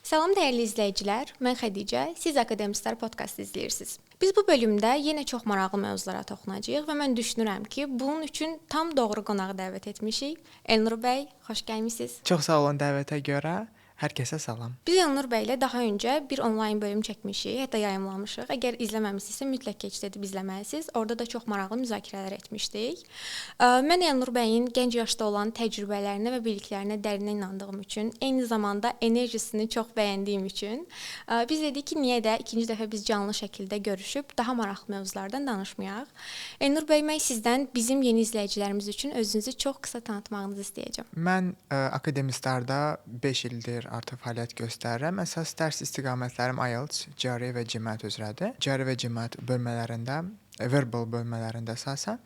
Salam dəyərli izləyicilər, mən Xədicə, siz Akademistlər podkastı izləyirsiniz. Biz bu bölümdə yenə çox maraqlı mövzulara toxunacağıq və mən düşünürəm ki, bunun üçün tam doğru qonağı dəvət etmişik. Elnur bəy, xoş gəlmisiniz. Çox sağ olun dəvətə görə. Hər kəsə salam. Biz Elnur bəylə daha öncə bir onlayn bölüm çəkmişik, hətta yayımlamışıq. Əgər izləməmisinizsə mütləq keçid edib izləməlisiniz. Orada da çox maraqlı müzakirələr etmişdik. Mən Elnur bəyin gənc yaşda olan təcrübələrinə və biliklərinə dərindən inandığım üçün, eyni zamanda enerjisini çox bəyəndiyim üçün biz dedik ki, niyə də ikinci dəfə biz canlı şəkildə görüşüb daha maraqlı mövzulardan danışmayaq. Elnur bəy, mən sizdən bizim yeni izləyicilərimiz üçün özünüzü çox qısa tanıtmağınızı istəyəcəm. Mən Akademistlərdə 5 ildir artıq fəaliyyət göstərirəm. Əsas dərs istiqamətlərim IELTS, GRE və GMAT üzrədir. GRE və GMAT bölmələrində, verbal bölmələrində əsasən.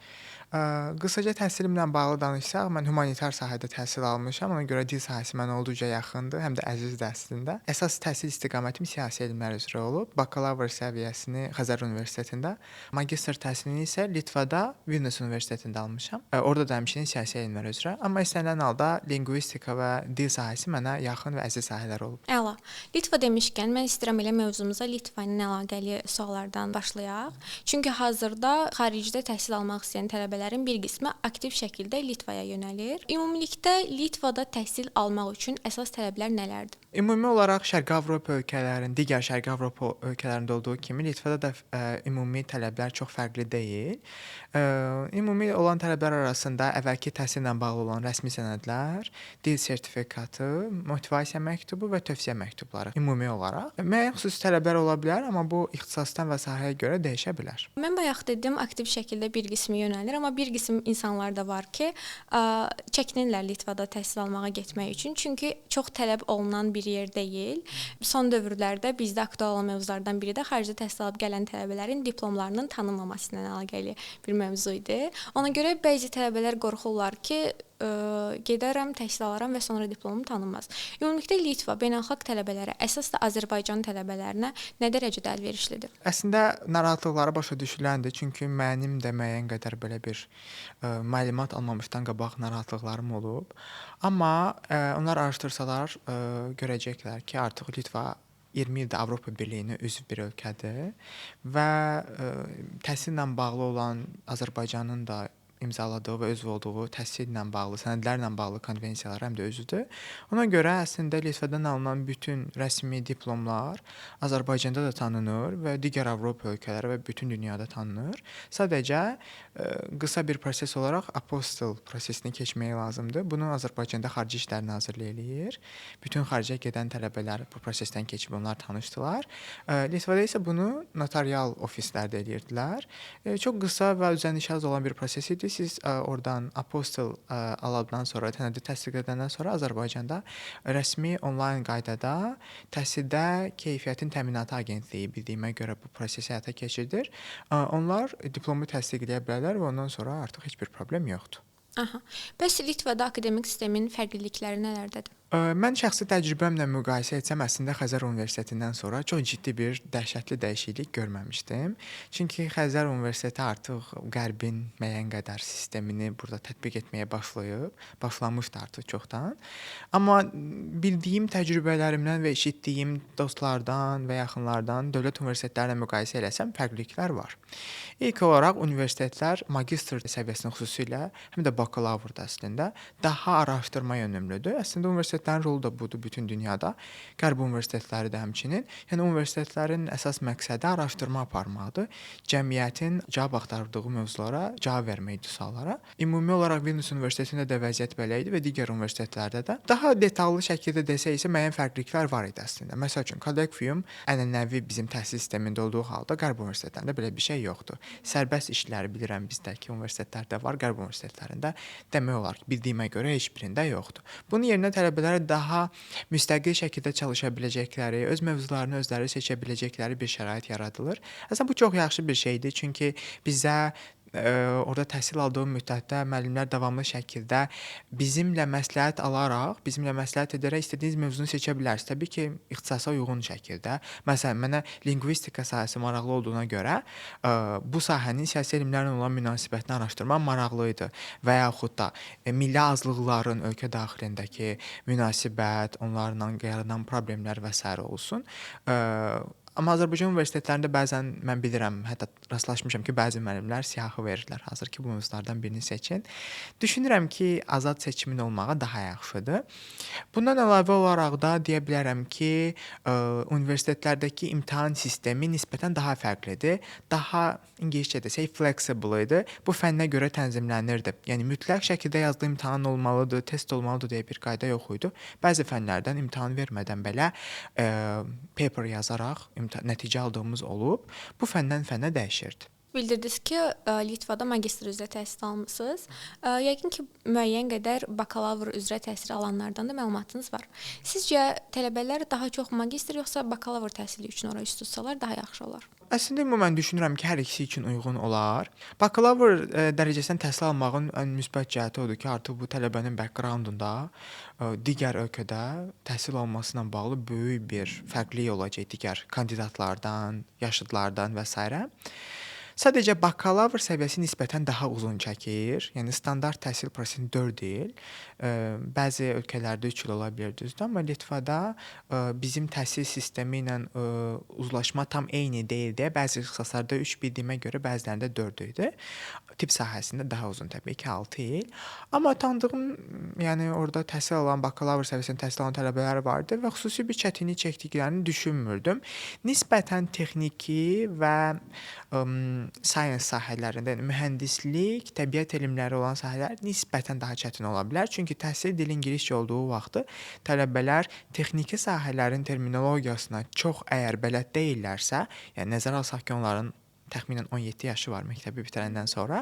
Qısaca təhsilimlə bağlı danışsaq, mən humanitar sahədə təhsil almışam. Ona görə dil sahəsi mənə olduqca yaxındır, həm də əzizdir əslində. Əsas təhsil istiqamətim siyasi elmlər üzrə olub. Bakalavr səviyyəsini Xəzər Universitetində, magistr təhsilini isə Litvada Vilnius Universitetində almışam. Orada da həmçinin siyasi elmlər üzrə. Amma istənilən halda linqvistika və dil sahəsi mənə yaxın və əziz sahələr olub. Əla. Litva demişkən, mən istəyirəm elə mövzumuza Litva ilə əlaqəli suallardan başlayaq. Çünki hazırda xaricdə təhsil almaq istəyən tələbələrin bir qismi aktiv şəkildə Litvaya yönəlir. Ümumilikdə Litvada təhsil almaq üçün əsas tələblər nələrdir? Ümumi olaraq Şərqi Avropa ölkələrinin, digər Şərqi Avropa ölkələrində olduğu kimi Litvada da ümumi tələblər çox fərqli deyil. Ümumi olan tələblər arasında əvvəlki təhsillə bağlı olan rəsmi sənədlər, dil sertifikatı, motivasiya məktubu və tövsiyə məktubları ümumi olaraq. Müəyyən xüsusi tələblər ola bilər, amma bu ixtisasdan və sahəyə görə dəyişə bilər. Mən bayaq dedim, aktiv şəkildə bir qismi yönəlir, amma bir qism insanlar da var ki, çəkinirlər Litvada təhsil almağa getmək üçün. Çünki çox tələb olunan bir yer deyil. Son dövrlərdə bizdə aktual olan mövzulardan biri də xaricdə təhsil alıb gələn tələbələrin diplomlarının tanınmaması ilə əlaqəli bir mövzu idi. Ona görə bəzi tələbələr qorxurlar ki, gedərəm, təhsil alaram və sonra diplomum tanınmaz. Ümumilikdə Litva beynəlxalq tələbələrə, əsas da Azərbaycan tələbələrinə nə dərəcədə əlverişlidir? Əslində narahatlıqları başa düşüləndir, çünki mənim də müəyyən qədər belə bir məlumat almamışdan qabaq narahatlıqlarım olub. Amma onlar araşdırsalar görəcəklər ki, artıq Litva 20 ildir Avropa Birliyinə üzv bir ölkədir və təhsillə bağlı olan Azərbaycanın da imzaladığı və üzv olduğu təhsillə bağlı, sənədlərlə bağlı konvensiyalar həm də üzvdür. Ona görə əslində Litvadan alınan bütün rəsmi diplomlar Azərbaycanda da tanınır və digər Avropa ölkələri və bütün dünyada tanınır. Sadəcə qısa bir proses olaraq apostil prosesini keçmək lazımdır. Bunu Azərbaycanda Xarici İşlər Nazirliyi eləyir. Bütün xaricə gedən tələbələr bu prosesdən keçib onlar tanışdılar. Litvada isə bunu notarial ofislərdə eləyirdilər. Çox qısa və üzənişi az olan bir proses idi. Siz oradan apostil alandan sonra, sənədi təsdiq edəndən sonra Azərbaycanda rəsmi onlayn qaydada Təhsildə Keyfiyyətin Təminatı Agentliyi bildiyimə görə bu prosesi həyata keçirdir. Onlar diplomu təsdiqləyə bilərlər və ondan sonra artıq heç bir problem yoxdur. Aha. Bəs Litvada akademik sistemin fərqlilikləri nələrdədir? Mən şəxsi təcrübəmlə müqayisə etsəm, əslində Xəzər Universitetindən sonra çox ciddi bir dəhşətli dəyişiklik görməmişdim. Çünki Xəzər Universiteti artıq Qərbin müəyyən qədər sistemini burada tətbiq etməyə başlayıb, başlamışdı artıq çoxdan. Amma bildiyim təcrübələrimdən və eşitdiyim dostlardan və yaxınlardan dövlət universitetləri ilə müqayisə eləsəm fərqliliklər var. İlk olaraq universitetlər magistr səviyyəsində xüsusilə, həm də bakalavrda əslində daha araşdırma yönümlüdür. Əslində universitetlərin rolu da budur bütün dünyada. Qərb universitetləri də həmçinin. Yəni universitetlərin əsas məqsədi araşdırma aparmaqdır. Cəmiyyətin cavab axtardığı mövzulara cavab verməkdir suallara. Ümumi olaraq Vilnius Universitetində də vəziyyət belə idi və digər universitetlərdə də. Daha detallı şəkildə desək isə müəyyən fərqliliklər var idi əslində. Məsəl üçün kollokvium ənənəvi bizim təhsil sistemində olduğu halda Qərb universitetlərində belə bir şey yoxdur. Sərbəst işləri bilirəm bizdəki universitetlərdə var, Qərb universitetlərində demək olar ki, bildiyimə görə heç birində yoxdur. Bunun yerinə tələbələrə daha müstəqil şəkildə çalışa biləcəkləri, öz mövzularını özləri seçə biləcəkləri bir şərait yaradılır. Əslində bu çox yaxşı bir şeydir, çünki bizə Orada təhsil aldığım müddətdə müəllimlər davamlı şəkildə bizimlə məsləhət alaraq, bizimlə məsləhət edərək istədiyiniz mövzunu seçə bilərsiniz. Təbii ki, ixtisasa uyğun şəkildə. Məsələn, mənə linqvistika sahəsi maraqlı olduğuna görə bu sahənin siyasi elmlərlə olan münasibətini araşdırmaq maraqlı idi və yaxud da milli azlıqların ölkə daxilindəki münasibət, onlarla yaranan problemlər və sairə olsun. Amma Azərbaycan universitetlərində bəzən mən bilirəm, hətta rastlaşmışam ki, bəzi müəllimlər siyahı verirlər. Hazır ki, bu mövzulardan birini seçin. Düşünürəm ki, azad seçimin olmağı daha yaxşıdır. Bundan əlavə olaraq da deyə bilərəm ki, universitetlərdəki imtahan sistemi nisbətən daha fərqlidir. Daha ingiliscə desək flexible idi. Bu fənnə görə tənzimlənirdi. Yəni mütləq şəkildə yazılı imtahan olmalıdır, test olmalıdır deyə bir qayda yox idi. Bəzi fənlərdən imtahan vermədən belə paper yazaraq nəticə aldığımız olub. Bu fəndən fənə dəyişirdi. Bildirdiniz ki, Litvada magistr üzrə təhsil almısınız. Yəqin ki, müəyyən qədər bakalavr üzrə təhsil alanlardan da məlumatınız var. Sizcə tələbələr daha çox magistr yoxsa bakalavr təhsili üçün ora üz tutsalar daha yaxşı olar? Əslində ümumən düşünürəm ki, hər ikisi üçün uyğun olar. Bakalavr dərəcəsində təhsil almağın ən müsbət cəhəti odur ki, artıq bu tələbənin background-unda digər ölkədə təhsil alması ilə bağlı böyük bir fərqlilik olacaq digər kandidatlardan, yaşıdlardan və sairə. Sadəcə bakalavr səviyyəsi nisbətən daha uzun çəkir. Yəni standart təhsil prosesi 4 il. Bəzi ölkələrdə 3 il ola bilər düzdür, amma Litvada bizim təhsil sistemi ilə uzlaşma tam eyni deyil deyə bəzi ixtisaslarda 3 bildiyimə görə bəzilərində 4 idi. Tibb sahəsində daha uzun təbii ki, 6 il. Amma tanıdığım, yəni orada təhsil alan, bakalavr səviyyəsində təhsil alan tələbələr vardı və xüsusi bir çətinlik çəkdiklərini düşünmürdüm. Nisbətən texniki və science sahələrində, yəni mühəndislik, təbiət elmləri olan sahələr nisbətən daha çətin ola bilər. Çünki təhsil dili ingiliscə olduğu vaxtı tələbələr texniki sahələrin terminologiyasına çox əgər bələd deyillərsə, yəni nəzərə alsaq ki, onların təxminən 17 yaşı var məktəbi bitirəndən sonra,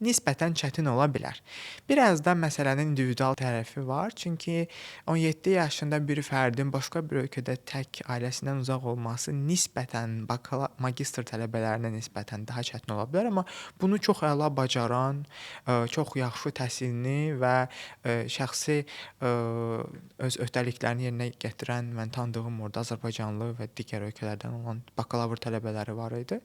nisbətən çətin ola bilər. Biraz da məsələnin individual tərəfi var. Çünki 17 yaşında bir fərdin başqa bir ölkədə tək ailəsindən uzaq olması nisbətən magistr tələbələrinə nisbətən daha çətin ola bilər, amma bunu çox əla bacaran, çox yaxşı təhsilini və şəxsi öz öhdəliklərini yerinə gətirən mən tanıdığım orada azərbaycanlı və digər ölkələrdən olan bakalavr tələbələri var idi.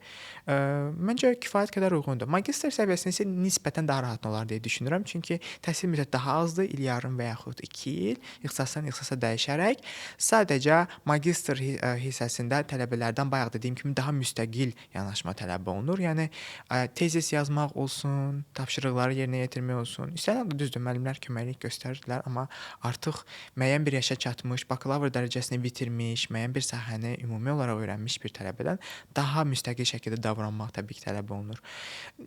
Məncə kifayət qədər uyğundur. Magistr səviyyəsində isə nisbətən daha rahat olar deyə düşünürəm. Çünki təhsil müddəti daha azdır, il yarım və yaxud 2 il, ixtisasdan ixtisasa dəyişərək. Sadəcə magistr hissəsində tələbələrdən bayaq dediyim kimi daha müstəqil yanaşma tələb olunur. Yəni tezis yazmaq olsun, tapşırıqları yerinə yetirmək olsun. İstənilən halda düzdür, müəllimlər köməklik göstərirdilər, amma artıq müəyyən bir yaşa çatmış, bakalavr dərəcəsini bitirmiş, müəyyən bir sahəni ümumi olaraq öyrənmiş bir tələbədən daha müstəqil şəkildə davranmaq təbii ki, tələb olunur.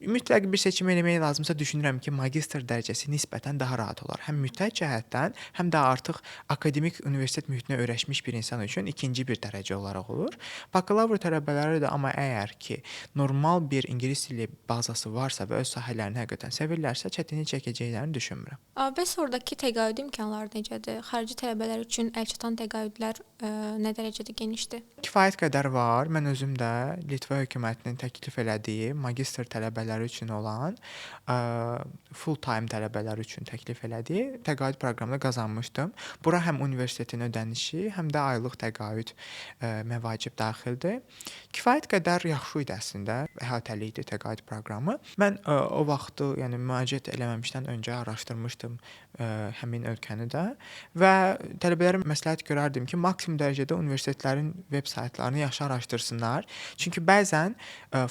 Mütləq bir seçim eləmək lazımsa düşünürəm ki, magistr dərəcəsi nisbətən daha rahat olar. Həm müddət cəhətdən, həm də artıq akademik universitet mühitinə öyrəşmiş bir insan üçün ikinci bir dərəcə olaraq olur. Bakalavr tələbələri də amma əgər ki, normal bir ingilis dili bazası varsa və öz sahələrini həqiqətən sevirlərsə, çətinlik çəkəcəklərini düşünmürəm. Bəs oradakı təqaüd imkanları necədir? Xarici tələbələr üçün əlçatan təqaüdlər nə dərəcədə genişdir? Kifayət qədər var. Mən özüm də Litva hökumətinin təklif elədiyi magistr tələbələri üçün olan full-time tələbələr üçün təklif elədiyi təqaüd proqramını qazanmışdım. Bura həm universitetin ödənişi, həm də aylıq təqaüd məvacib daxildir. Kifayət qədər yaxşı idi əslində, əhatəli idi təqaüd proqramı. Mən o vaxtı, yəni müraciət eləməmişdən öncə araşdırmışdım həmin ölkəni də və tələbələrə məsləhət görərdim ki, maksimum dərəcədə universitetlərin veb saytlarını yaxşı araşdırsınlar. Çünki bəzən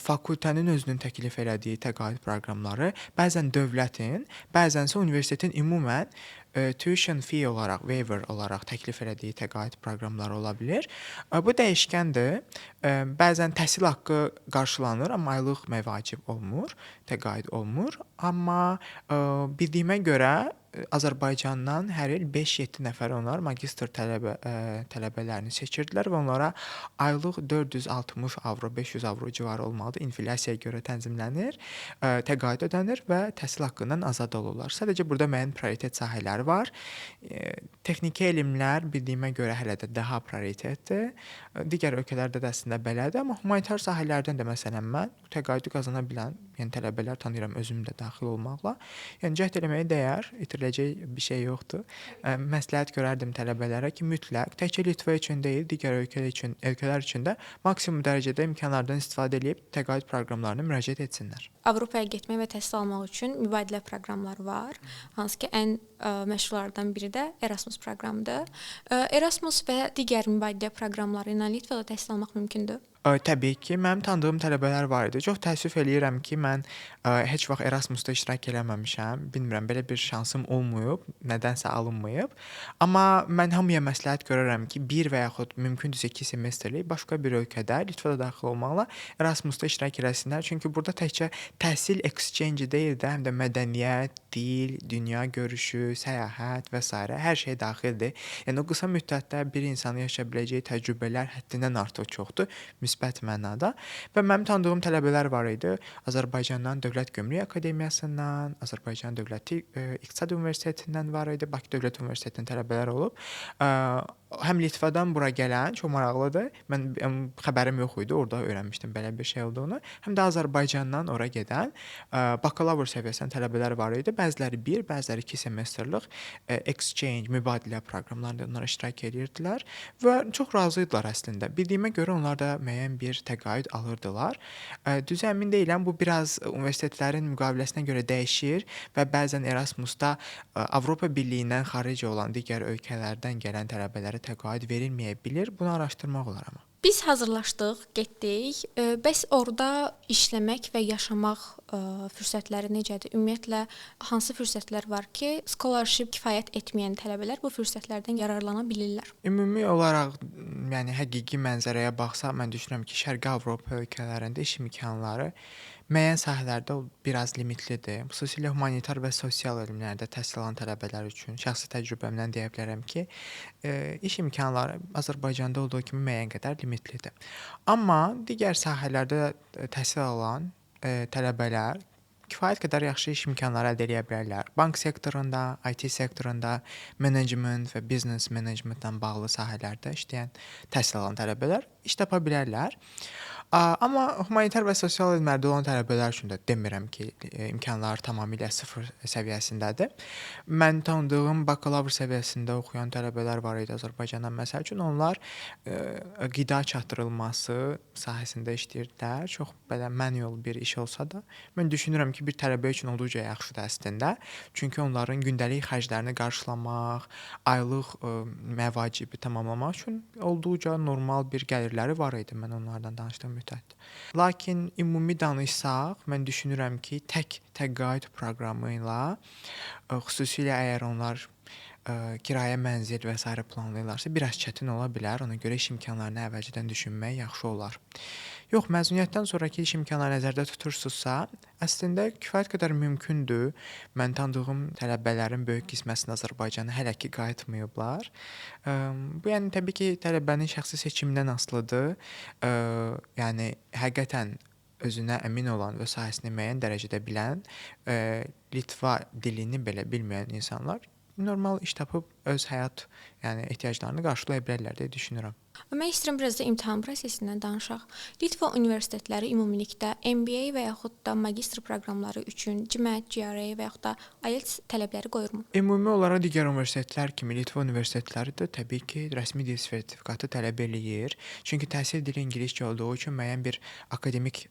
fakültənin özünün təklif elədiyi təqaüd proqramları, bəzən dövlətin, bəzənsə universitetin ümumən tuition fee olaraq, waiver olaraq təklif elədiyi təqaüd proqramları ola bilər. Bu dəyişkəndir. Bəzən təhsil haqqı qarşılanır, amma aylıq məvacib olmur, təqaüd olmur. Amma bildiyimə görə Azərbaycandan hər il 5-7 nəfər onlar magistr tələbələrini seçirdilər və onlara aylıq 460 avro, 500 avro civarı olmalıdır. İnflyasiyaya görə tənzimlənir, təqaüd ödənir və təhsil haqqından azad olurlar. Sadəcə burada müəyyən prioritet sahələri var. Texniki elmlər bildiyimə görə hələ də daha prioritetdir. Digər ölkələrdə də əslində belədir, amma humanitar sahələrdən də məsələn mən təqaüdü qazana bilən, Yəni tələbələr tanıyıram, özüm də daxil olmaqla. Yəni cəhd eləməyə dəyər, itiriləcək bir şey yoxdur. Məsləhət görərdim tələbələrə ki, mütləq təkcə Litva üçün deyil, digər ölkələr üçün də maksimum dərəcədə imkanlardan istifadə eləyib təqaüd proqramlarına müraciət etsinlər. Avropaya getmək və təhsil almaq üçün mübadilə proqramları var. Hansı ki, ən məşhurlardan biri də Erasmus proqramıdır. Erasmus və digər mübadilə proqramları ilə Litvada təhsil almaq mümkündür? Təbii ki, mənim tanıdığım tələbələr var idi. Çox təəssüf eləyirəm ki, mən heç vaxt Erasmusda iştirak eləməmişəm. Bilmirəm, belə bir şansım olmayıb, nədənsə alınmayıb. Amma mən hamıya məsləhət görərəm ki, bir və yaxud mümkündürsə 2 semestrlik başqa bir ölkədə, Litvada daxil olmaqla Erasmusda iştirak eləsinlər. Çünki burada təkcə təhsil exchange deyil də, həm də mədəniyyət, dil, dünya görüşü, səyahət və sairə hər şey daxildir. Yəni o qısa müddətdə bir insanın yaşaya biləcəyi təcrübələr həddindən artıq çoxdur, müsbət mənada. Və mənim tanıdığım tələbələr var idi. Azərbaycandan Dövlət Gömrük Akademiyasından, Azərbaycan Dövlət İqtisad Universitetindən var idi, Bakı Dövlət Universitetinin tələbələri olub. Həm Litvadan bura gələn, çox maraqlıdır. Mən xəbərim yox idi, orada öyrənmişdim belə bir şey olduğunu. Həm də Azərbaycandan ora gedən bakalavr səviyyəsində tələbələr var idi. Bəziləri bir, bəziləri 2 semestrlik exchange, mübadilə proqramlarında onlar iştirak edirdilər və çox razı idilər əslində. Bildiyimə görə onlar da müəyyən bir təqaüd alırdılar. Düzü əmin deyiləm, bu biraz universitetlərin müqaviləsinə görə dəyişir və bəzən Erasmusda Avropa Birliyindən xaric olan digər ölkələrdən gələn tələbələrə təqaüd verilməyə bilir. Bunu araşdırmaq olar amma. Biz hazırlaşdıq, getdik. Bəs orada işləmək və yaşamaq fürsətləri necədir? Ümumiyyətlə hansı fürsətlər var ki, scholarship kifayət etməyən tələbələr bu fürsətlərdən yararlana bilirlər? Ümumi olaraq, yəni həqiqi mənzərəyə baxsaq, mən düşünürəm ki, Şərqi Avropa ölkələrində iş imkanları müəyyən sahələrdə biraz limitlidir. Xüsusilə humanitar və sosial elmlərdə təhsil alan tələbələr üçün şəxsi təcrübəmdən deyə bilərəm ki, iş imkanları Azərbaycanda olduğu kimi müəyyən qədər limitlidir. Amma digər sahələrdə təhsil alan tələbələr kifayət qədər yaxşı iş imkanları əldə edə bilərlər. Bank sektorunda, IT sektorunda, menecment və business managementlə bağlı sahələrdə işləyən, təhsil alan tələbələr iş tapa bilərlər. Amma humanitar və sosial elmlərdə olan tələbələr üçün də demirəm ki, imkanlar tamamilə sıfır səviyyəsindədir. Mən tanıdığım bakalavr səviyyəsində oxuyan tələbələr var idi Azərbaycandan məsəl üçün. Onlar qida çatdırılması sahəsində işləyirdilər. Çox belə manual bir iş olsa da, mən düşünürəm ki, bir tələbə üçün olduqca yaxşıdır əslində. Çünki onların gündəlik xərclərini qarşılamaq, aylıq məvacibi tamamlamaq üçün olduqca normal bir gəlirləri var idi. Mən onlardan danışdığım müddət. Lakin ümumi danışsaq, mən düşünürəm ki, tək təqaüd proqramı ilə, xüsusilə əgər onlar kirayə mənzil və sairə planlayırlarsa, biraz çətin ola bilər. Ona görə iş imkanlarını əvvəlcədən düşünmək yaxşı olar. Yox, məzuniyyətdən sonrakı iş imkanları nəzərdə tutursunuzsa, əslində kifayət qədər mümkündür. Mən tanıdığım tələbələrin böyük qisməsini Azərbaycana hələ ki qayıtmayıblar. Bu yəni təbii ki, tələbənin şəxsi seçimindən asılıdır. Yəni həqiqətən özünə əmin olan və sahəsini müəyyən dərəcədə bilən, Litva dilini belə bilməyən insanlar normal iş tapıb öz həyat, yəni ehtiyaclarını qarşılaya bilərlər deyə düşünürəm. Mən istəyirəm biraz da imtahan prosesindən danışaq. Litva universitetləri ümumilikdə MBA və yaxud da magistr proqramları üçün GMAT, GRE və yaxud da IELTS tələbləri qoyurmu? Ümumi olaraq digər universitetlər kimi Litva universitetləri də təbii ki, rəsmi dil sertifikatı tələb eləyir. Çünki təhsil dili ingiliscə olduğu üçün müəyyən bir akademik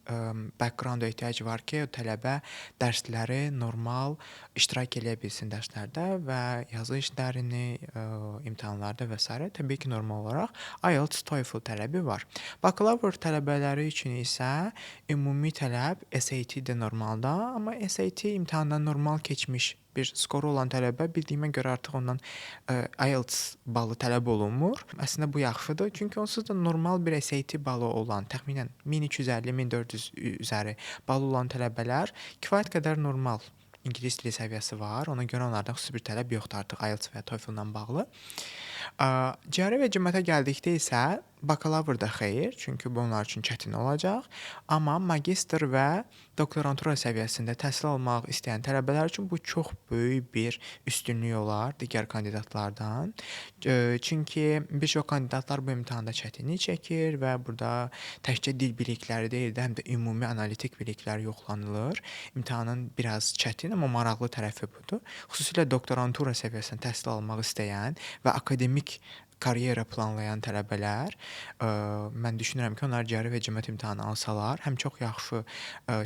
backgrounda ehtiyac var ki, o tələbə dərsləri normal iştirak eləyə bilsin dərslərdə və yazı işlərini, imtahanlarda və sairə təbii ki, normal olaraq IELTS, TOEFL tələbi var. Bakalavr tələbələri üçün isə ümumi tələb SAT-dir normalda, amma SAT imtahandan normal keçmiş bir skoru olan tələbə bildiyimə görə artıq ondan IELTS balı tələb olunmur. Əslində bu yaxşıdır, çünki onsuz da normal bir SAT balı olan, təxminən 1250-1400 üzəri balı olan tələbələr kifayət qədər normal ingilis dili səviyyəsi var. Ona görə onlardan xüsusi bir tələb yoxdur artıq IELTS və TOEFL-la bağlı. GRE və GMAT-a gəldikdə isə Bakalavrda xeyr, çünki bu onlar üçün çətin olacaq. Amma magistr və doktorantura səviyyəsində təhsil almaq istəyən tələbələr üçün bu çox böyük bir üstünlük olar digər kandidatlardan. Çünki bir çox kandidatlar bu imtahanda çətinlik çəkir və burada təkcə dil bilikləri deyil də, həm də ümumi analitik biliklər yoxlanılır. İmtahanın biraz çətin, amma maraqlı tərəfi budur. Xüsusilə doktorantura səviyyəsində təhsil almaq istəyən və akademik karyera planlayan tələbələr, mən düşünürəm ki, onlar GRE və GMAT imtahanı alsalar, həm çox yaxşı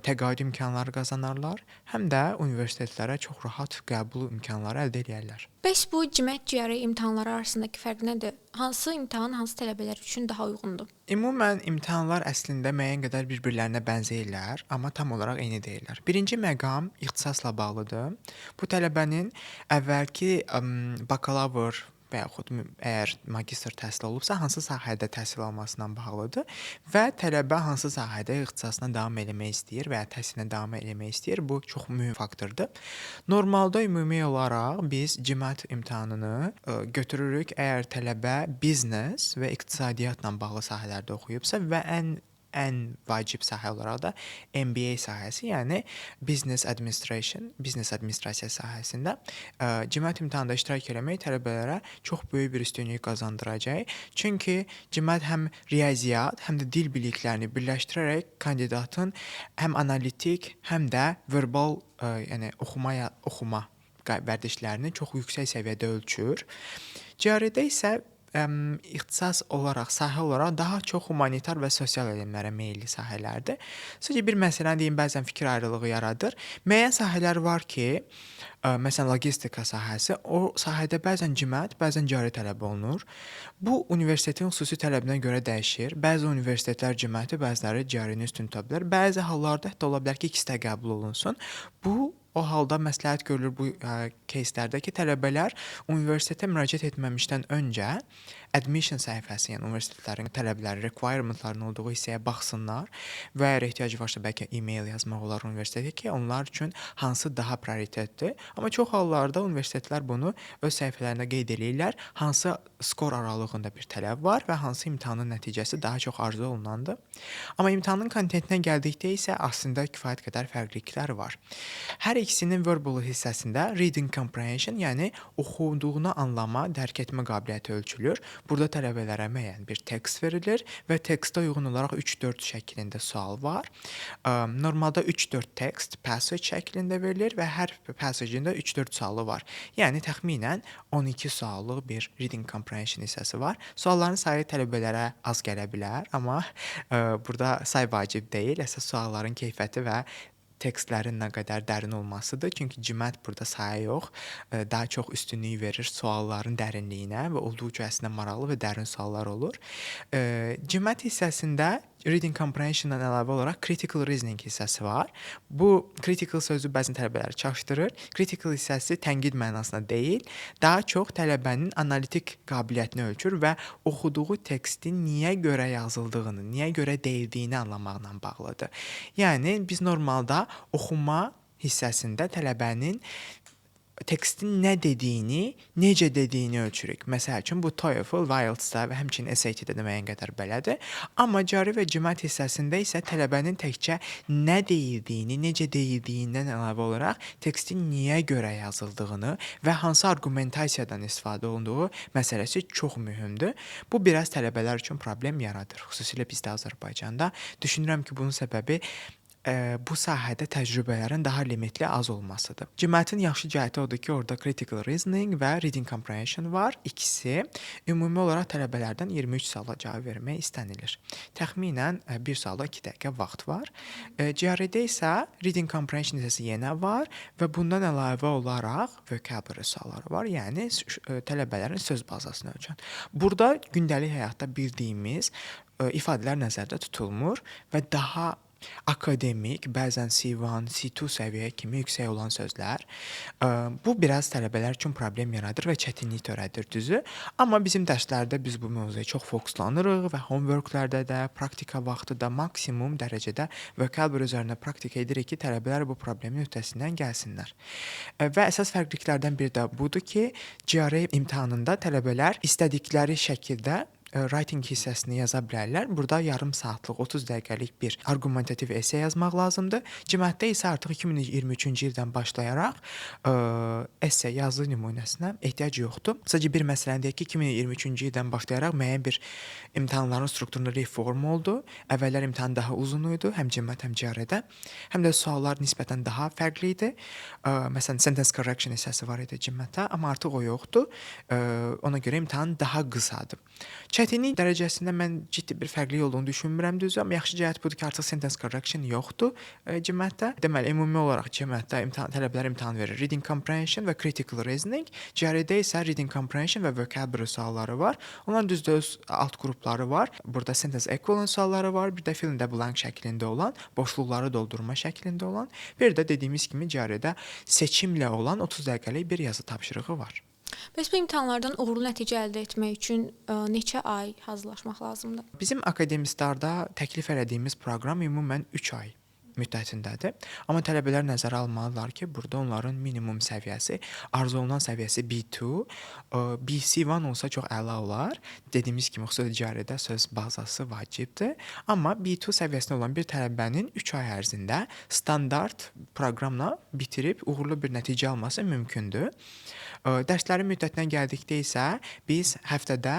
təqaüd imkanları qazanarlar, həm də universitetlərə çox rahat qəbul imkanları əldə edərlər. Bəs bu GMAT, GRE imtahanları arasındakı fərq nədir? Hansı imtahan hansı tələbələr üçün daha uyğundur? Ümumən imtahanlar əslində müəyyən qədər bir-birlərinə bənzəyirlər, amma tam olaraq eyni deyillər. Birinci məqam ixtisasla bağlıdır. Bu tələbənin əvvəlki bakalavr və yaxud əgər magistr təhsili olubsa, hansı sahədə təhsil almasına bağlıdır və tələbə hansı sahədə ixtisasına davam eləmək istəyir və ya təhsilinə davam eləmək istəyir, bu çox mühüm faktordur. Normalda ümumi olaraq biz GMAT imtahanını götürürük, əgər tələbə biznes və iqtisadiyyatla bağlı sahələrdə oxuyubsa və ən vacib sahə olaraq da MBA sahəsi, yəni Business Administration, biznes administrasiya sahəsində GMAT imtahanında iştirak eləmək tələbələrə çox böyük bir üstünlük qazandıracaq. Çünki GMAT həm riyaziyyat, həm də dil biliklərini birləşdirərək kandidatın həm analitik, həm də verbal, yəni oxuma vərdişlərini çox yüksək səviyyədə ölçür. GRE-də isə ixtisas olaraq, sahə olaraq daha çox humanitar və sosial elmlərə meyilli sahələrdir. Sadəcə bir məsələni deyim, bəzən fikir ayrılığı yaradır. Müəyyən sahələr var ki, məsələn logistika sahəsi, o sahədə bəzən GMAT, bəzən GRE tələb olunur. Bu universitetin xüsusi tələbinə görə dəyişir. Bəzi universitetlər GMAT-i, bəziləri GRE-ni üstün tuta bilər. Bəzi hallarda hətta ola bilər ki, ikisi də qəbul olunsun. Bu o halda məsləhət görülür bu кейslərdə ki, tələbələr universitetə müraciət etməmişdən öncə admission səhifəsi, yəni universitetlərin tələbləri, requirement-ların olduğu hissəyə baxsınlar və əgər ehtiyacı varsa bəlkə e-mail yazmaq olar universitetə ki, onlar üçün hansı daha prioritetdir. Amma çox hallarda universitetlər bunu öz səhifələrində qeyd eləyirlər, hansı skor aralığında bir tələb var və hansı imtahanın nəticəsi daha çox arzu olunandır. Amma imtahanın kontentinə gəldikdə isə əslində kifayət qədər fərqliliklər var. Hər ikisinin verbal hissəsində reading comprehension, yəni oxuduğunu anlama, dərk etmə qabiliyyəti ölçülür. Burada tələbələrə müəyyən bir tekst verilir və tekstə uyğun olaraq 3-4 şəklində sual var. Normalda 3-4 tekst passage şəklində verilir və hər passage-in də 3-4 sualı var. Yəni təxminən 12 suallıq bir reading comprehension hissəsi var. Sualların sayı tələbələrə az gələ bilər, amma burada say vacib deyil. Əsas sualların keyfiyyəti və tekstlərin nə qədər dərin olmasıdır. Çünki GMAT burada saya yox, daha çox üstünlük verir sualların dərinliyinə və olduqca əslində maraqlı və dərin suallar olur. GMAT hissəsində reading comprehension-dan əlavə olaraq critical reasoning hissəsi var. Bu critical sözü bəzən tələbələri çaşdırır. Critical hissəsi tənqid mənasında deyil, daha çox tələbənin analitik qabiliyyətini ölçür və oxuduğu tekstin niyə görə yazıldığını, niyə görə deyildiyini anlamaqla bağlıdır. Yəni biz normalda oxuma hissəsində tələbənin tekstin nə dediyini, necə dediyini ölçürük. Məsəl üçün bu TOEFL, IELTS-da və həmçinin SAT-də də müəyyən qədər belədir. Amma GRE və GMAT hissəsində isə tələbənin təkcə nə deyildiyini, necə deyildiyindən əlavə olaraq tekstin niyə görə yazıldığını və hansı arqumentasiyadan istifadə olunduğu məsələsi çox mühümdür. Bu biraz tələbələr üçün problem yaradır. Xüsusilə bizdə Azərbaycanda. Düşünürəm ki, bunun səbəbi bu sahədə təcrübələrin daha limitli, az olmasıdır. GMAT-ın yaxşı cəhəti odur ki, orada critical reasoning və reading comprehension var. İkisi ümumi olaraq tələbələrdən 23 suala cavab vermək istənilir. Təxminən bir suala 2 dəqiqə vaxt var. GRE-də isə reading comprehension hissəsi yenə var və bundan əlavə olaraq vocabulary sualları var. Yəni tələbələrin söz bazasını ölçən. Burada gündəlik həyatda bildiyimiz ifadələr nəzərdə tutulmur və daha akademik, bəzən C1, C2 səviyyə kimi yüksək olan sözlər. Bu biraz tələbələr üçün problem yaradır və çətinlik törədir düzü. Amma bizim dərslərdə biz bu mövzuya çox fokuslanırıq və homework-lərdə də, praktika vaxtı da maksimum dərəcədə vocabulary üzərinə praktika edirik ki, tələbələr bu problemin öhdəsindən gəlsinlər. Və əsas fərqliliklərdən biri də budur ki, GRE imtahanında tələbələr istədikləri şəkildə writing hissəsini yaza bilərlər. Burada yarım saatlıq, 30 dəqiqəlik bir arqumentativ esse yazmaq lazımdır. GMAT-də isə artıq 2023-cü ildən başlayaraq esse yazı nümunəsinə ehtiyac yoxdur. Sadəcə bir məsələni deyək ki, 2023-cü ildən başlayaraq müəyyən bir imtahanların strukturunda reform oldu. Əvvəllər imtahan daha uzun idi, həm GMAT, həm GRE-də. Həm də suallar nisbətən daha fərqli idi. Məsələn, sentence correction hissəsi var idi GMAT-da, amma artıq o yoxdur. Ona görə imtahan daha qısadır. Çətinlik dərəcəsində mən ciddi bir fərqlilik olduğunu düşünmürəm düzü, amma yaxşı cəhət budur ki, artıq sentence correction yoxdur GMAT-də. Deməli, ümumi olaraq GMAT-da tələbələr imtahan verir. Reading comprehension və critical reasoning. GRE-də isə reading comprehension və vocabulary sualları var. Onların düzdür öz alt qrupları var. Burada sentence equivalent sualları var, bir də fill in the blank şəklində olan, boşluqları doldurma şəklində olan, bir də dediyimiz kimi GRE-də seçimlə olan 30 dəqiqəlik bir yazı tapşırığı var. Bəs bu imtahanlardan uğurlu nəticə əldə etmək üçün neçə ay hazırlaşmaq lazımdır? Bizim Akademistlarda təklif elədiyimiz proqram ümumən 3 ay müddətindədir. Amma tələbələr nəzərə almalıdırlar ki, burada onların minimum səviyyəsi, arzu olunan səviyyəsi B2, BC1 olsa çox əla olar. Dediyimiz kimi, xüsusilə GRE-də söz bazası vacibdir. Amma B2 səviyyəsində olan bir tələbənin 3 ay ərzində standart proqramla bitirib uğurlu bir nəticə alması mümkündür. Dərslərin müddətinə gəldikdə isə biz həftədə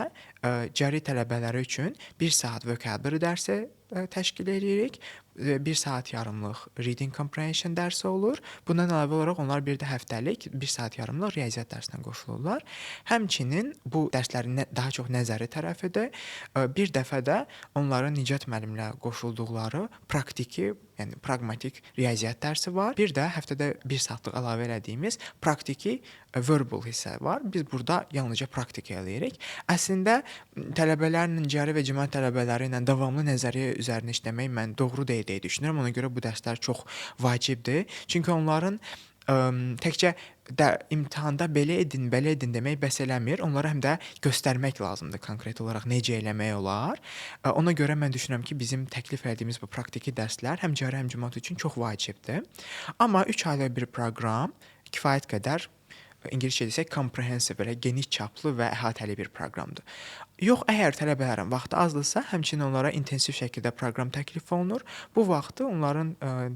GRE tələbələri üçün 1 saat vocabulary dərsi təşkil eləyirik. 1 saat yarımlıq reading comprehension dərsi olur. Bundan əlavə olaraq onlar bir də həftəlik 1 saat yarımlıq riyaziyyat dərsinə qoşulurlar. Həmçinin bu dərslərin daha çox nəzəri tərəfidir. Bir dəfə də onların Nicat müəllimlə qoşulduqları praktiki, yəni praqmatik riyaziyyat dərsi var. Bir də həftədə 1 saatlıq əlavə elədiyimiz praktiki verbal hissə var. Biz burada yalnızca praktika eləyirik. Əslində tələbələrlə, GRE və GMAT tələbələri ilə davamlı nəzəriyyə üzərində işləmək mən doğru deyil deyə düşünürəm. Ona görə bu dərslər çox vacibdir. Çünki onların təkcə də imtahanda belə edin, belə edin demək bəs eləmir. Onlara həm də göstərmək lazımdır konkret olaraq necə eləmək olar. Ona görə mən düşünürəm ki, bizim təklif elədiyimiz bu praktiki dərslər həm GRE, həm GMAT üçün çox vacibdir. Amma 3 aylıq bir proqram kifayət qədər, ingiliscə desək comprehensive, belə geniş çaplı və əhatəli bir proqramdır. Yox, əgər tələbələrin vaxtı azdırsa, həmçinin onlara intensiv şəkildə proqram təklif olunur. Bu vaxtı onların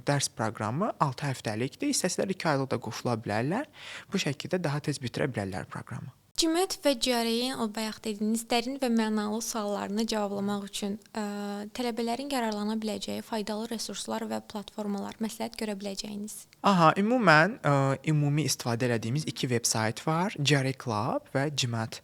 dərs proqramı 6 həftəlikdir. İstəsələr 2 aylıq da qoşula bilərlər. Bu şəkildə daha tez bitirə bilərlər proqramı. GMAT və GRE-nin o bayaq dediyiniz dərin və mənalı suallarını cavablamaq üçün tələbələrin yararlana biləcəyi faydalı resurslar və platformalar məsləhət görə biləcəyiniz? Aha, ümumən ümumi istifadə elədiyimiz iki veb sayt var. GRE Club və GMAT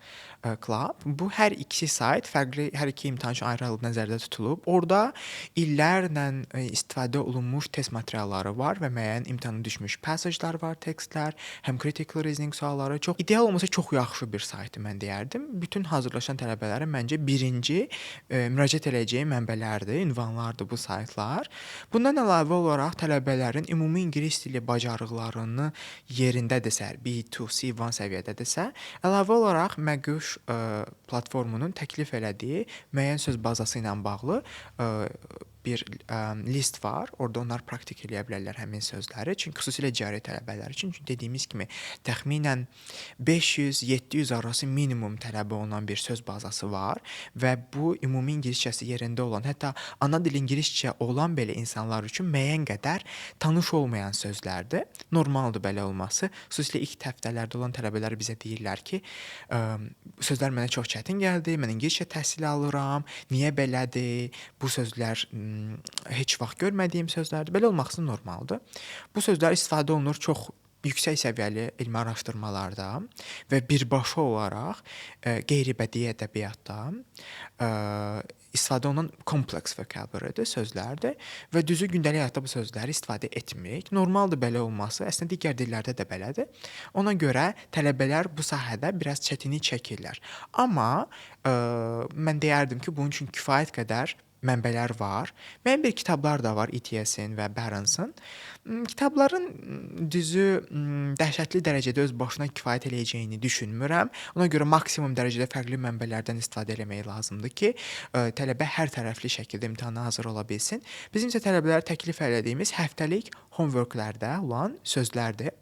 Club. Bu hər ikisi sayt fərqli, hər iki imtahan üçün ayrı-ayrı nəzərdə tutulub. Orada illərlə istifadə olunmuş test materialları var və müəyyən imtahana düşmüş passage-lar var, tekstlər, həm critical reasoning sualları. Çox ideal olmasa çox yaxşı bir saytdır mən deyərdim. Bütün hazırlaşan tələbələrin məncə birinci müraciət eləyəcəyi mənbələrdir, ünvanlardır bu saytlar. Bundan əlavə olaraq tələbələrin ümumi ingilis dili bacarıqlarını yerindədirsə, B2, C1 səviyyədədirsə, əlavə olaraq Məquş platformunun təklif elədiyi müəyyən söz bazası ilə bağlı bir list var. Orada onlar praktik eləyə bilərlər həmin sözləri. Çünki xüsusilə GRE tələbələri üçün, çünki dediyimiz kimi təxminən 500-700 arası minimum tələb olunan bir söz bazası var və bu ümumi ingiliscəsi yerində olan, hətta ana dili ingiliscə olan belə insanlar üçün müəyyən qədər tanış olmayan sözlərdir. Normaldır belə olması. Xüsusilə ilk həftələrdə olan tələbələr bizə deyirlər ki, sözlər mənə çox çətin gəldi, mən ingiliscə təhsil alıram, niyə belədir, bu sözlər heç vaxt görmədiyim sözlərdir. Belə olması normaldır. Bu sözlər istifadə olunur çox yüksək səviyyəli elmi araşdırmalarda və birbaşa olaraq qeyri-bədii ədəbiyyatda istifadə olunan complex vocabulary-dir, sözlərdir və düzü gündəlik həyatda bu sözləri istifadə etmirik. Normaldır belə olması. Əslində digər dillərdə də belədir. Ona görə tələbələr bu sahədə biraz çətinlik çəkirlər. Amma mən deyərdim ki, bunun üçün kifayət qədər Mənbələr var. Müəyyən bir kitablar da var ETS-in və Barron's-ın. Kitabların düzü dəhşətli dərəcədə öz başına kifayət eləyəcəyini düşünmürəm. Ona görə maksimum dərəcədə fərqli mənbələrdən istifadə eləmək lazımdır ki, tələbə hər tərəfli şəkildə imtahana hazır ola bilsin. Bizim isə tələbələrə təklif elədiyimiz həftəlik homework-lərdə olan sözlərdir.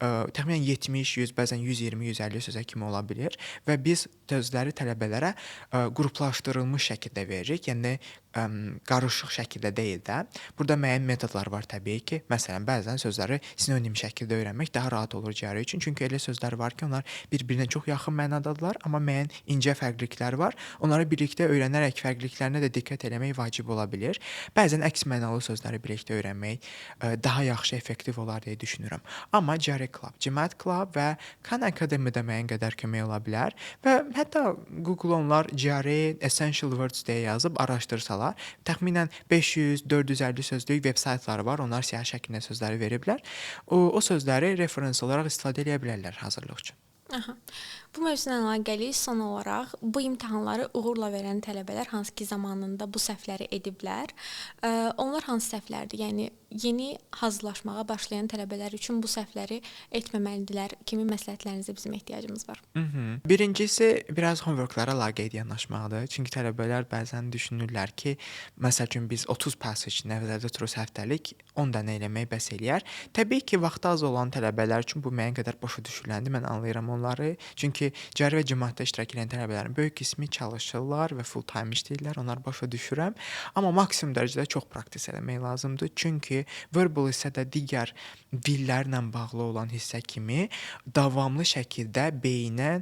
Təxminən 70, 100, bəzən 120, 150 sözə kimi ola bilir və biz sözləri tələbələrə qruplaşdırılmış şəkildə veririk. Yəni qarışıq şəkildə deyil də. Burada müəyyən metodlar var təbii ki. Məsələn, bəzən sözləri sinonim şəkildə öyrənmək daha rahat olur GRE üçün. Çünki elə sözlər var ki, onlar bir-birinə çox yaxın mənadadırlar, amma müəyyən incə fərqliliklər var. Onları birlikdə öyrənərək fərqliliklərinə də diqqət eləmək vacib ola bilir. Bəzən əks mənalı sözləri birlikdə öyrənmək daha yaxşı, effektiv olar deyə düşünürəm. Amma GRE Club, GMAT Club və Khan Academy-də müəyyən qədər kömək ola bilər və hətta Google onlar GRE Essential Words deyə yazıb araşdırsalar, təxminən 500, 450 sözlük veb saytları var. Onlar siyahı şəklində sözləri veriblər. O sözləri referans olaraq istifadə edə bilərlər hazırlıq üçün. Aha. Bu mövzu ilə əlaqəli son olaraq bu imtahanları uğurla verən tələbələr hansı ki zamanında bu səhvləri ediblər, onlar hansı səhvlərdir? Yəni yeni hazırlaşmağa başlayan tələbələr üçün bu səhvləri etməməlidirlər kimi məsləhətlərinizə bizim ehtiyacımız var. Birincisi biraz homework-lara laqeyd yanaşmaqdır. Çünki tələbələr bəzən düşünürlər ki, məsəl üçün biz 30 passage nəzərdə tuturuq həftəlik, 10 dənə eləmək bəs eləyər. Təbii ki, vaxtı az olan tələbələr üçün bu müəyyən qədər başa düşüləndir. Mən anlayıram onları. Çünki GRE və GMAT-da iştirak edən tələbələrin böyük qismi çalışırlar və full time işləyirlər. Onları başa düşürəm. Amma maksimum dərəcədə çox practice eləmək lazımdır. Çünki verbal hissə də digər dillərlə bağlı olan hissə kimi davamlı şəkildə beyinə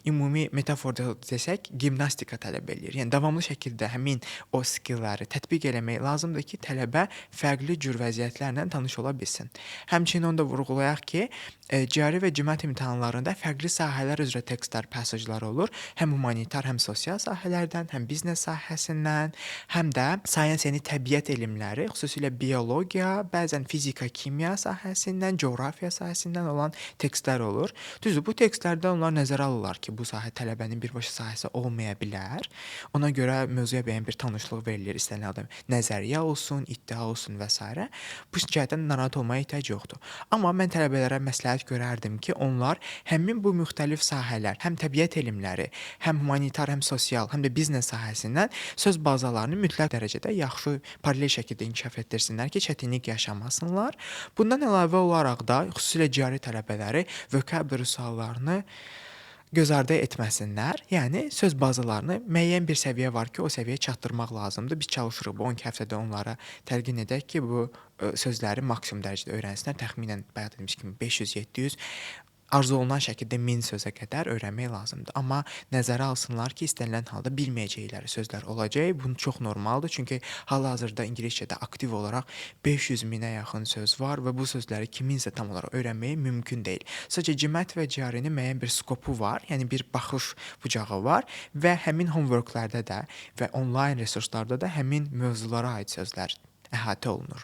ümumi metaforda desək, gimnastika tələb eləyir. Yəni davamlı şəkildə həmin o skill-ləri tətbiq eləmək lazımdır ki, tələbə fərqli cür vəziyyətlərlə tanış ola bilsin. Həmçinin onu da vurğulayaq ki, GRE və GMAT imtahanlarında fərqli sahələr üzrə tekstlər, passage-lar olur. Həm humanitar, həm sosial sahələrdən, həm biznes sahəsindən, həm də science, yəni təbiət elmləri, xüsusilə biologiya, bəzən fizika, kimya sahəsindən, coğrafiya sahəsindən olan tekstlər olur. Düzdür, bu tekstlərdə onlar nəzərə alırlar ki, bu sahə tələbənin birbaşa sahəsi olmaya bilər. Ona görə mövzuya müəyyən bir tanışlıq verilir, istənilən adam nəzəriyyə olsun, iddia olsun və sairə. Bu cəhətdən narahat olmaya ehtiyac yoxdur. Amma mən tələbələrə məsləhət görərdim ki, onlar həmin bu müxtəlif sahələr, həm təbiət elmləri, həm humanitar, həm sosial, həm də biznes sahəsindən söz bazalarını mütləq dərəcədə yaxşı paralel şəkildə inkişaf etdirsinlər ki, çətinlik yaşamasınlar. Bundan əlavə olaraq da xüsusilə GRE tələbələri vocabulary suallarını göz ardı etməsinlər. Yəni söz bazalarını müəyyən bir səviyyə var ki, o səviyyəyə çatdırmaq lazımdır. Biz çalışırıq bu 12 həftədə onlara təlqin edək ki, bu sözləri maksimum dərəcədə öyrənsinlər. Təxminən bayaq dediyimiz kimi 500-700, arzu olunan şəkildə 1000 sözə qədər öyrənmək lazımdır. Amma nəzərə alsınlar ki, istənilən halda bilməyəcəkləri sözlər olacaq. Bu çox normaldır. Çünki hal-hazırda ingiliscədə aktiv olaraq 500 minə yaxın söz var və bu sözləri kiminsə tam olaraq öyrənməyi mümkün deyil. Sadəcə GMAT və GRE-nin müəyyən bir scope-u var, yəni bir baxış bucağı var və həmin homework-lərdə də və onlayn resurslarda da həmin mövzulara aid sözlər əhatə olunur.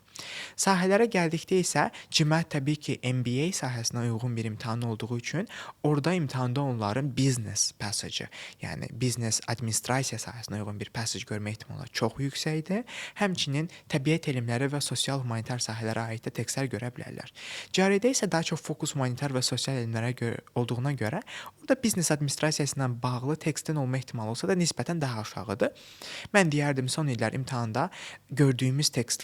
Sahələrə gəldikdə isə GMAT təbii ki, MBA sahəsinə uyğun bir imtahan olduğu üçün orada imtahanda onların business passage, yəni biznes administrasiya sahəsinə uyğun bir passage görmə ehtimalı çox yüksəkdir. Həmçinin təbiət elmləri və sosial humanitar sahələrə aid də tekstlər görə bilərlər. GRE-də isə daha çox fokus humanitar və sosial elmlərə görə olduğuna görə orada biznes administrasiyası ilə bağlı tekstin olma ehtimalı olsa da nisbətən daha aşağıdır. Mən deyərdim, son illər imtahanda gördüyümüz tekstlər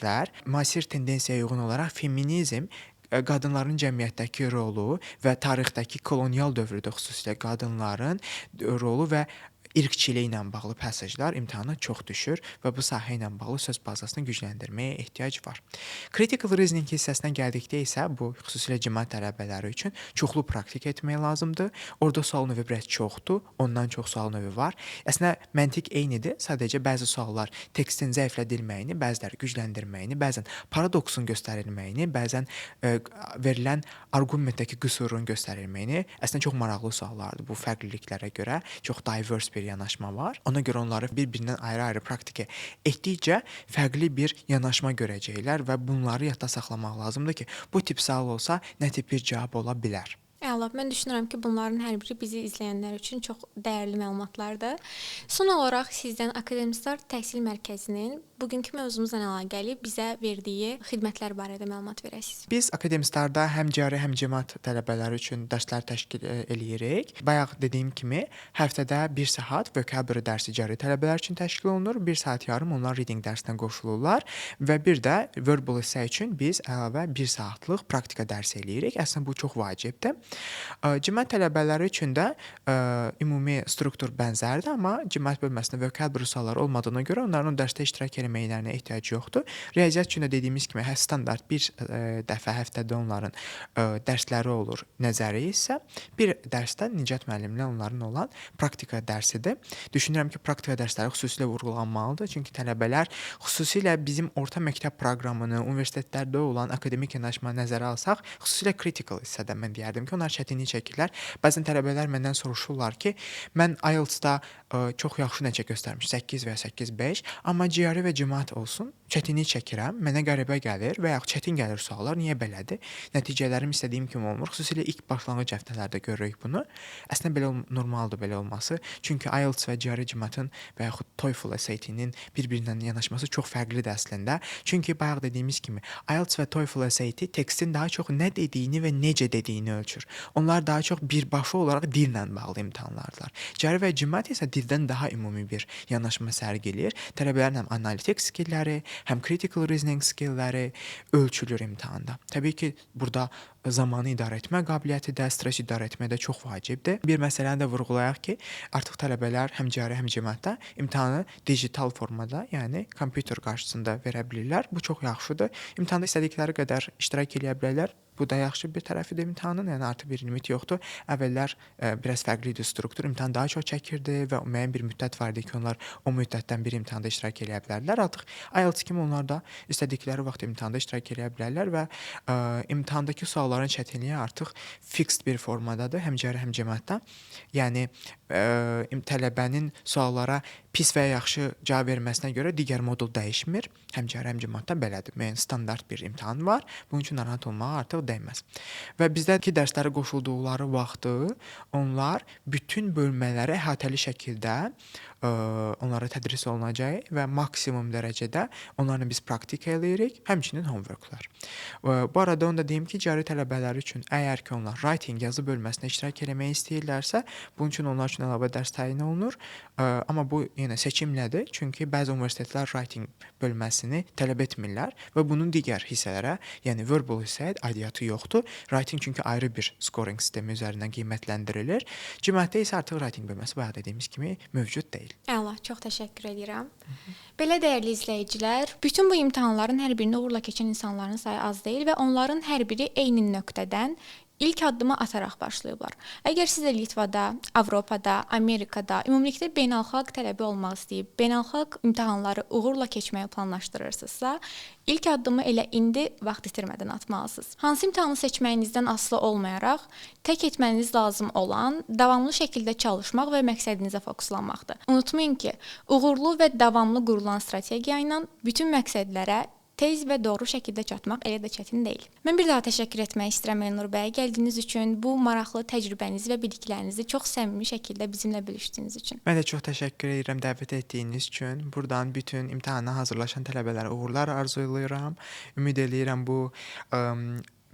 müasir tendensiyaya uyğun olaraq feminizm, qadınların cəmiyyətdəki rolu və tarixdəki kolonial dövrdə xüsusilə qadınların rolu və irqçiliklə bağlı passage-lar imtahana çox düşür və bu sahə ilə bağlı söz bazasını gücləndirməyə ehtiyac var. Critical reasoning hissəsinə gəldikdə isə bu xüsusilə GMAT tələbələri üçün çoxlu praktik etmək lazımdır. Orada sual növü biraz çoxdur, ondan çox sual növü var. Əslində məntiq eynidir, sadəcə bəzi suallar tekstin zəiflədilməyini, bəziləri gücləndirməyini, bəzən paradoksun göstərilməyini, bəzən verilən arqumentdəki qüsurun göstərilməyini, əslində çox maraqlı suallardır. Bu fərqliliklərə görə çox diverse bir yanaşma var. Ona görə onları bir-birindən ayrı-ayrı praktika etdikcə fərqli bir yanaşma görəcəklər və bunları yadda saxlamaq lazımdır ki, bu tip sual olsa nə tip bir cavab ola bilər. Əla, mən düşünürəm ki, bunların hər biri bizi izləyənlər üçün çox dəyərli məlumatlardır. Son olaraq sizdən Akademstar Təhsil Mərkəzinin bugünkü mövzumuzla əlaqəli bizə verdiyi xidmətlər barədə məlumat verəsiniz. Biz Akademstarda həm GRE, həm GMAT tələbələri üçün dərslər təşkil eləyirik. Bayaq dediyim kimi, həftədə 1 saat vocabulary dərsi GRE tələbələr üçün təşkil olunur. 1 saat yarım onlar reading dərsinə qoşulurlar və bir də verbal hissə üçün biz əlavə 1 saatlıq praktika dərsi eləyirik. Əslində bu çox vacibdir. GMAT tələbələri üçün də ümumi struktur bənzərdir, amma GMAT bölməsində vocabulary sualları olmadığına görə onların o dərsdə iştirak eləməklərinə ehtiyac yoxdur. Riyaziyyat üçün də dediyimiz kimi hə standart bir dəfə həftədə onların dərsləri olur. Nəzəri isə bir dərsdə Nicat müəllimlə onların olan praktika dərsidir. Düşünürəm ki, praktika dərsləri xüsusilə vurğulanmalıdır. Çünki tələbələr xüsusilə bizim orta məktəb proqramını, universitetlərdə olan akademik yanaşmanı nəzərə alsaq, xüsusilə critical hissədə mən deyərdim ki, onlar çətinlik çəkirlər. Bəzən tələbələr məndən soruşurlar ki, mən IELTS-da çox yaxşı nəticə göstərmişəm, 8 və ya 8.5, amma GRE və GMAT olsun, çətinlik çəkirəm, mənə qəribə gəlir və yaxud çətin gəlir suallar, niyə belədir? Nəticələrim istədiyim kimi olmur. Xüsusilə ilk başlanğıc həftələrdə görürük bunu. Əslində belə normaldır belə olması. Çünki IELTS və GRE GMAT-ın və yaxud TOEFL SAT-nin bir-birindən yanaşması çox fərqlidir əslində. Çünki bayaq dediyimiz kimi IELTS və TOEFL SAT tekstin daha çox nə dediyini və necə dediyini ölçür. Onlar daha çox birbaşa olaraq dillə bağlı imtahanlardılar. GRE və GMAT isə dildən daha ümumi bir yanaşma sərgiləyir. Tələbələrin həm analitik skillləri, həm critical reasoning skillləri ölçülür imtahanda. Təbii ki, burada zamanı idarə etmə qabiliyyəti də, stress idarə etmə də çox vacibdir. Bir məsələni də vurğulayaq ki, artıq tələbələr həm GRE, həm GMAT-da imtahanı digital formada, yəni kompüter qarşısında verə bilirlər. Bu çox yaxşıdır. İmtahanda istədikləri qədər iştirak eləyə bilərlər. Bu da yaxşı bir tərəfidir imtahanın, yəni artıq bir limit yoxdur. Əvvəllər biraz fərqli idi struktur. İmtahan daha çox çəkirdi və müəyyən bir müddət var idi ki, onlar o müddətdən bir imtahanda iştirak eləyə bilərdilər. Artıq IELTS kimi onlar da istədikləri vaxt imtahanda iştirak eləyə bilərlər və imtahandakı sualların çətinliyi artıq fixed bir formadadır, həm GRE, həm GMAT-da. Yəni tələbənin suallara pis və ya yaxşı cavab verməsinə görə digər modul dəyişmir. Həm GRE, həm GMAT-da belədir. Müəyyən standart bir imtahan var. Bunun üçün narahat olmağa artıq dəyməz. Və bizdəki dərslərə qoşulduqları vaxtı onlar bütün bölmələri əhatəli şəkildə onlara tədris olunacaq və maksimum dərəcədə onlarla biz praktika eləyirik, həmçinin homeworklar. Bu arada onu da deyim ki, GRE tələbələri üçün əgər ki onlar writing, yazı bölməsinə iştirak eləmək istəyirlərsə, bunun üçün onlar üçün əlavə dərs təyin olunur. Amma bu yenə seçimlədir, çünki bəzi universitetlər writing bölməsini tələb etmirlər və bunun digər hissələrə, yəni verbal hissəyə aidiyyatı yoxdur. Writing çünki ayrı bir scoring sistemi üzərindən qiymətləndirilir. GMAT-də isə artıq writing bölməsi bayaq dediyimiz kimi mövcud deyil. Əla, çox təşəkkür edirəm. Belə dəyərli izləyicilər, bütün bu imtahanların hər birini uğurla keçən insanların sayı az deyil və onların hər biri eyni nöqtədən ilk addımı ataraq başlayıblar. Əgər siz də Litvada, Avropada, Amerikada, ümumilikdə beynəlxalq tələbə olmaq istəyib, beynəlxalq imtahanları uğurla keçməyi planlaşdırırsınızsa, ilk addımı elə indi vaxt itirmədən atmalısınız. Hansı imtahanı seçməyinizdən asılı olmayaraq, tək etməniz lazım olan davamlı şəkildə çalışmaq və məqsədinizə fokuslanmaqdır. Unutmayın ki, uğurlu və davamlı qurulan strategiya ilə bütün məqsədlərə tez və doğru şəkildə çatmaq elə də çətin deyil. Mən bir daha təşəkkür etmək istəyirəm Elnur bəyə gəldiyiniz üçün, bu maraqlı təcrübənizi və biliklərinizi çox səmimi şəkildə bizimlə bölüşdüyünüz üçün. Mən də çox təşəkkür edirəm dəvət etdiyiniz üçün. Buradan bütün imtahana hazırlaşan tələbələrə uğurlar arzulayıram. Ümid eləyirəm bu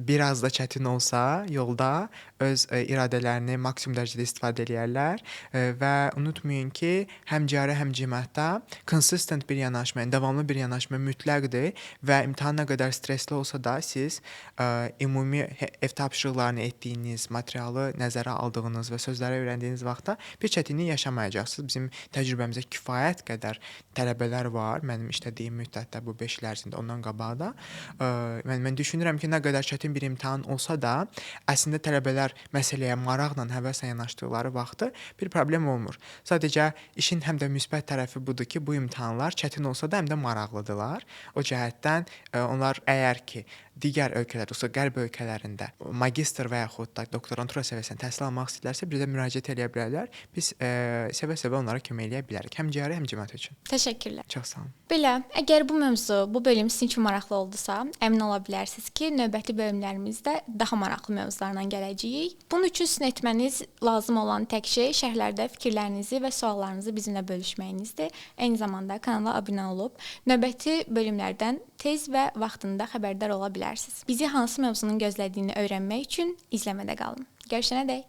biraz da çətin olsa yolda öz iradələrini maksimum dərəcədə istifadə eləyərlər və unutmayın ki, həm GRE, həm GMAT-da consistent bir yanaşma, yəni davamlı bir yanaşma mütləqdir və imtahan nə qədər stressli olsa da siz ümumi ev tapşırıqlarını etdiyiniz, materialı nəzərə aldığınız və sözləri öyrəndiyiniz vaxtda bir çətinlik yaşamayacaqsınız. Bizim təcrübəmizdə kifayət qədər tələbələr var. Mənim işlədiyim müddətdə bu 5 il ərzində, ondan qabaq da. Mən düşünürəm ki, nə qədər çətin bir imtahan olsa da, əslində tələbələr məsələyə maraqla, həvəslə yanaşdıqları vaxtı bir problem olmur. Sadəcə işin həm də müsbət tərəfi budur ki, bu imtahanlar çətin olsa da həm də maraqlıdırlar. O cəhətdən onlar əgər ki digər ölkələrdə, xüsusilə qərb ölkələrində magistr və yaxud da doktorantura səviyyəsində təhsil almaq istəyirlərsə, bizə müraciət eləyə bilərlər. Biz sevə-sevə onlara kömək eləyə bilərik. Həm GRE, həm GMAT üçün. Təşəkkürlər. Çox sağ olun. Belə, əgər bu mövzu, bu bölüm sizin üçün maraqlı oldusa, əmin ola bilərsiniz ki, növbəti bölümlərimizdə daha maraqlı mövzularla gələcəyik. Bunun üçün sizin etməniz lazım olan tək şey şərhlərdə fikirlərinizi və suallarınızı bizimlə bölüşməyinizdir. Eyni zamanda kanala abunə olub növbəti bölümlərdən tez və vaxtında xəbərdar ola bilərsiniz. Bizi hansı mövzunun gözlədiyini öyrənmək üçün izləmədə qalın. Görüşənədək.